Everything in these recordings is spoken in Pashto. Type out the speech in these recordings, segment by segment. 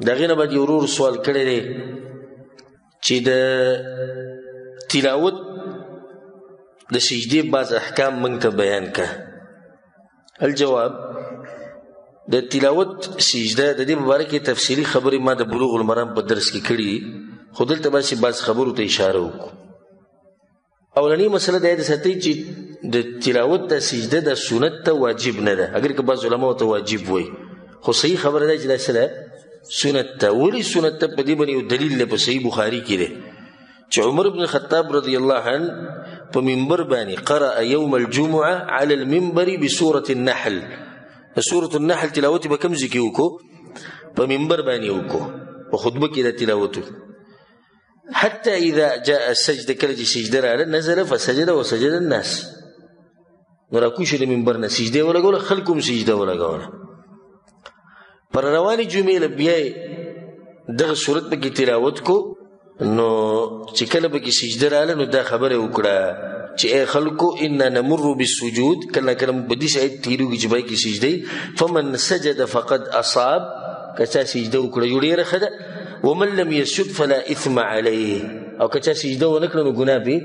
د هغې نه بعد یو ورور سوال کړی دی چې د تلاوت د سجدې بعض احکام موږ ته بیان کړه. الجواب، د تلاوت سجده د دې مبارک کې تفصیلي خبرې ما د بلوغ المرام په درس کې کړي، خو دلته به بعض خبرو ته اشاره وکړو. اولنی مسله د یاد ساتئ چې د تلاوت د سجده د سنت ته واجب نه ده، اگر که بعض علماو ته واجب وایي، خو صحیح خبره ده چې دا څه ده؟ سنت ته. ولې سنت ته؟ په دې باندې یو دلیل دی په صحیح بخاري کې دی چې عمر بن الخطاب رضی الله عنه په منبر باندې قرأ يوم الجمعة على المنبر بسورة النحل. سورة النحل تلاوت به کوم ځای کې وکړو؟ په منبر باندې وکړو، په خطبه کې د تلاوت وکړو. حتى إذا جاء السجدة کله چې سجده راغله نزل فسجد وسجد الناس. نو راکوز شو د منبر نه، سجده یې ولګوله، خلکو هم سجده ولګوله. پر روانې جمعې له بیا یې دغه سورت پکې تلاوت کو، نو چې کله پکې سجده راغله نو دا خبره یې وکړه چې ای خلکو انا نمر بالسجود، کله کله موږ په داسې آیت تېرېږو چې پای کې سجده وي، فمن سجد فقد اصاب، که چا سجده وکړه یو ډېره ښه ده، ومن لم يسجد فلا اثم عليه، او که چا سجده ونه کړه نو ګناه پرې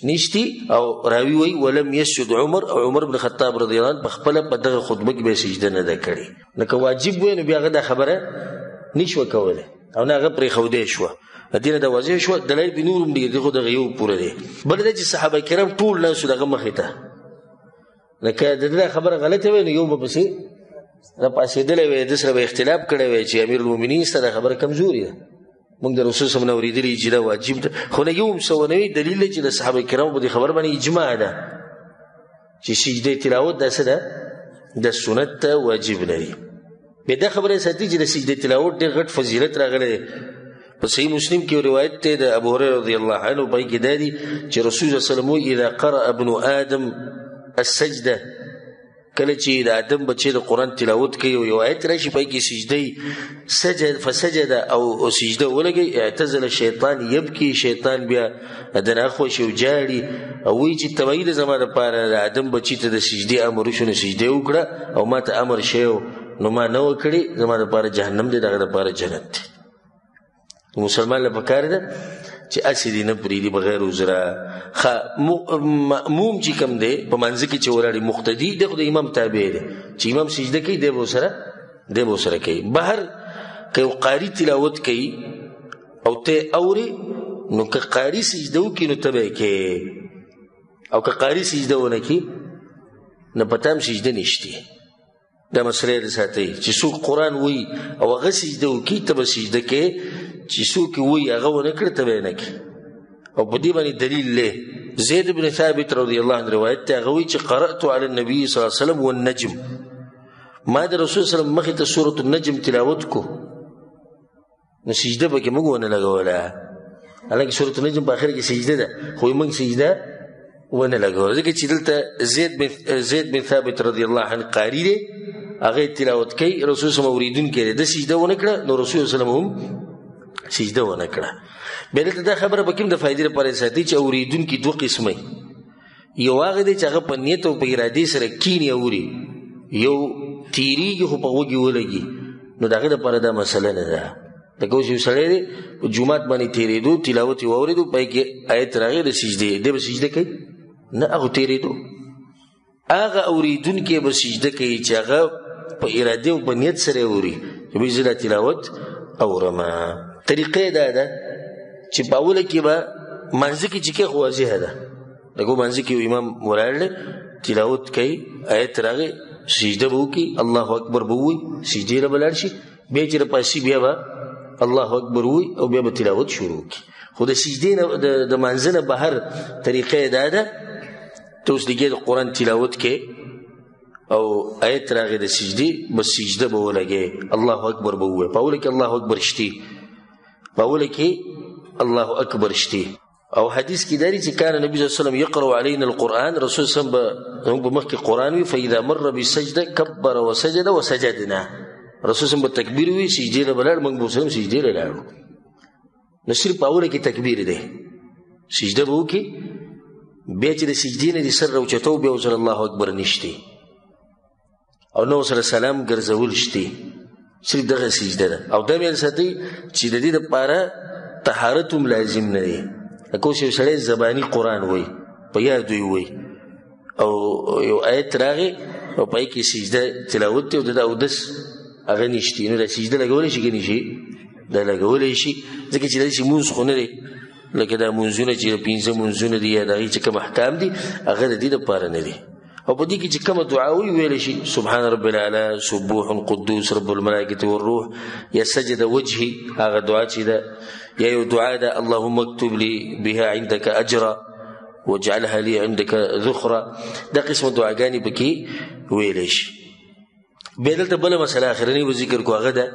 نشتي. او راوي وایي ولم يسجد عمر، او عمر بن خطاب رضی الله عنه په خپله په دغه خطبه کې بیا سجده نه ده کړې. نو که واجب وای نو بیا هغه دا خبره نشوه کولی او نه هغه پرېښودی شوه. د دې نه دا واضح شوه. دلایل پرې نور هم ډېر دي، خو دغه یو پوره دی. بله دا چې صحابه کرام ټول ناست وو دغه مخې ته، نو که د ده دا خبره غلطه وای نو یو به پسې راپاڅېدلی وای، ده سره به اختلاف کړی وای چې امیر المؤمنین ستا دا خبره کمزوري ده، موږ د رسول صلی الله علیه وسلم نه اورېدلي چې دا واجب ده، خو نه یو هم څه ونه وي. دلیل دی چې د صحابه کرامو په دې خبره باندې اجماع ده چې سجده تلاوت دا څه ده؟ د سنت ته واجب نه دی. بیا دا خبره ساتي چې د سجده تلاوت ډېر غټ فضیلت راغلی دی. په صحیح مسلم کې روایت دی د ابو هريره رضی الله عنه پای کې دا دی چې رسول الله صلی الله علیه وسلم وایي اذا قرأ ابن آدم السجده، کله چې د آدم بچی د قرآن تلاوت کوي او یو آیت راشي پای کې سجده سجد فسجد او سجده ولګي، اعتزل الشیطان یبکی، شیطان بیا د نه خوښ او جاړي او وایي چې تباهي ده زما دپاره، د آدم بچی ته د سجدې امر وشو نو سجده وکړه او ما ته امر شوی نو ما نه وکړي، زما دپاره جهنم دی، دغه دپاره جنت دی. مسلمان له پکار ده چې هسې دې نه پرېږدي بغیر عذره. ښه مأموم چې کوم دی په منځ کې چې ولاړ مقتدي دی، خو د امام تابع دی، چې امام سجده کوي دی به ورسره کوي. بهر که یو قاري تلاوت کوي او ته اورې، نو که قاري سجده وکړي نو ته به یې کوې، او که قاري سجده ونه کړي نو په تا هم سجده نشتي. دا مسله یې ساتئ چې څوک قرآن وایي او هغه سجده وکړي ته به سجده کوې، چې څوک یې وایي هغه ونه کړي ته به یې نه کوې. او په دې باندې دلیل دی زید بن ثابت رضی الله عنه روایت دی، هغه وایي چې قرأت علی النبي صلی الله علیه وسلم والنجم، ما د رسول صلی الله علیه وسلم مخې ته سورة النجم تلاوت کو، نو سجده پکې موږ ونه لګوله، حالانکه سورة النجم په آخر کې سجده ده، خو موږ سجده ونه لګوله، ځکه چې دلته زید بن ثابت رضی الله عنه قاري دی، هغه تلاوت کوي، رسول صلی الله علیه وسلم اورېدونکی دی، ده سجده ونه کړه نو رسول صلی الله علیه وسلم هم سجده ونه کړه. بیا دلته دا خبره پکې هم د فایدې لپاره ساتي چې اورېدونکي دوه قسمه، یو هغه دی چې هغه په نیت او په ارادې سره کیني اوري، یو تېرېږي خو په غوږ یې ولګي، نو د هغې لپاره دا مسله نه ده. لکه اوس یو سړی دی په جومات باندې تېرېدو، تلاوت یې واورېدو، پای کې آیت راغی د سجدې، دی به سجده کوي؟ نه، هغه تېرېدو. هغه اورېدونکی به سجده کوي چې هغه په ارادې او په نیت سره اوري چې وایي زه دا تلاوت اورم. طریقه یې دا ده چې په اوله کې به منځ کې چې کې خو واضحه ده، لکه منځ کې یو امام ولاړ دی تلاوت کوي، آیت راغی سجده به وکړي، الله اکبر به ووایي، سجدې له به لاړ شي، بیا چې راپاڅي بیا به الله اکبر ووایي او بیا به تلاوت شروع کړي. خو د سجدې نه د منځ نه بهر طریقه یې دا ده، ته اوس لګې د قرآن تلاوت کې او آیت راغی د سجدې، بس سجده به ولګې، الله اکبر به ووایي. په اوله کې الله اکبر شتي، په اوله کې الله اکبر شتي. او حدیث کې داري چې کان نبی صلی الله علیه وسلم یقرأ علینا القرآن، رسول صلی الله علیه وسلم به زموږ په مخ کې قرآن وي، فاذا مر بالسجده کبر وسجد وسجدنا، رسول صلی الله علیه وسلم به تکبیر وي، سجدې له به لاړ، موږ به ورسره سجدې له لاړو. نو صرف په اوله کې تکبیر دی، سجده به وکړي، بیا چې د سجدې نه دې سر راوچتو بیا ورسره الله اکبر نشتي او نه ورسره سلام ګرځول شتي. صرف دغه سجده ده. او دا مې ساتي چې د دې لپاره طهارت هم لازم نه دی. لکه اوس یو سړی زباني قرآن وایي، په یاد یې وایي، او یو آیت راغی او په هغې کې سجده تلاوت دی او د ده اودس هغه نشته، نو دا سجده لګولی شي که نه شي؟ دا لګولی شي، ځکه چې داسې مونځ خو نه دی لکه دا مونځونه چې 5 مونځونه دي یا د هغې چې کوم احکام دي هغه د دې لپاره نه دي. او په دې کې چې کومه دعا وي ویلی شي، سبحان رب الاعلی، سبوح قدوس رب الملائکة والروح، یا سجد وجهي هغه دعا چې ده، یا یو دعا ده اللهم اکتب لي بها عندك اجرا واجعلها لي عندك ذخرا، دا قسم دعاګانې پکې ویلی شي. بیا دلته بله مسله اخرنۍ به ذکر کړو، هغه ده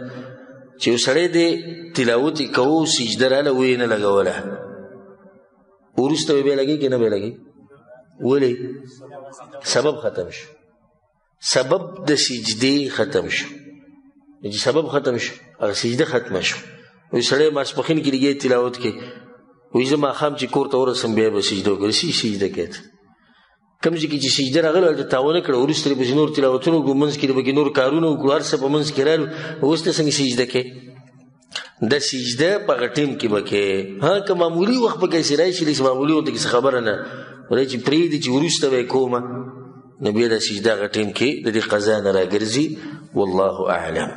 چې یو سړی دی تلاوت یې کوو، سجده راله ویې نه لګوله، وروسته به بیا لګوي که نه به لګوي؟ ولې؟ سبب ختم شو، سبب د سجدې ختم شو. چې سبب ختم شو هغه سجده ختمه شو. یو سړی ماسپښین کې لګیا تلاوت کوي، وایي زه ماښام چې کور ته ورسم بیا به سجده وکړم. څه سجده کوې؟ کوم ځای کې چې سجده راغله هلته تا ونه کړه، وروسته دې پسې نور تلاوتونه وکړو، منځ کې دې پکې نور کارونه وکړو، هر څه په منځ کې رالو، اوس ته څنګه سجده کوې؟ د سجده په هغه ټیم کې به کوې. ها که معمولي وخت پکې هسې راشي، داسې معمولي وخت کې څه خبره نه، وایي چې پرېږدي چې وروسته به یې کومه، نو بیا د سجده هغه ټیم کې د دې قضا نه راګرځي. والله اعلم.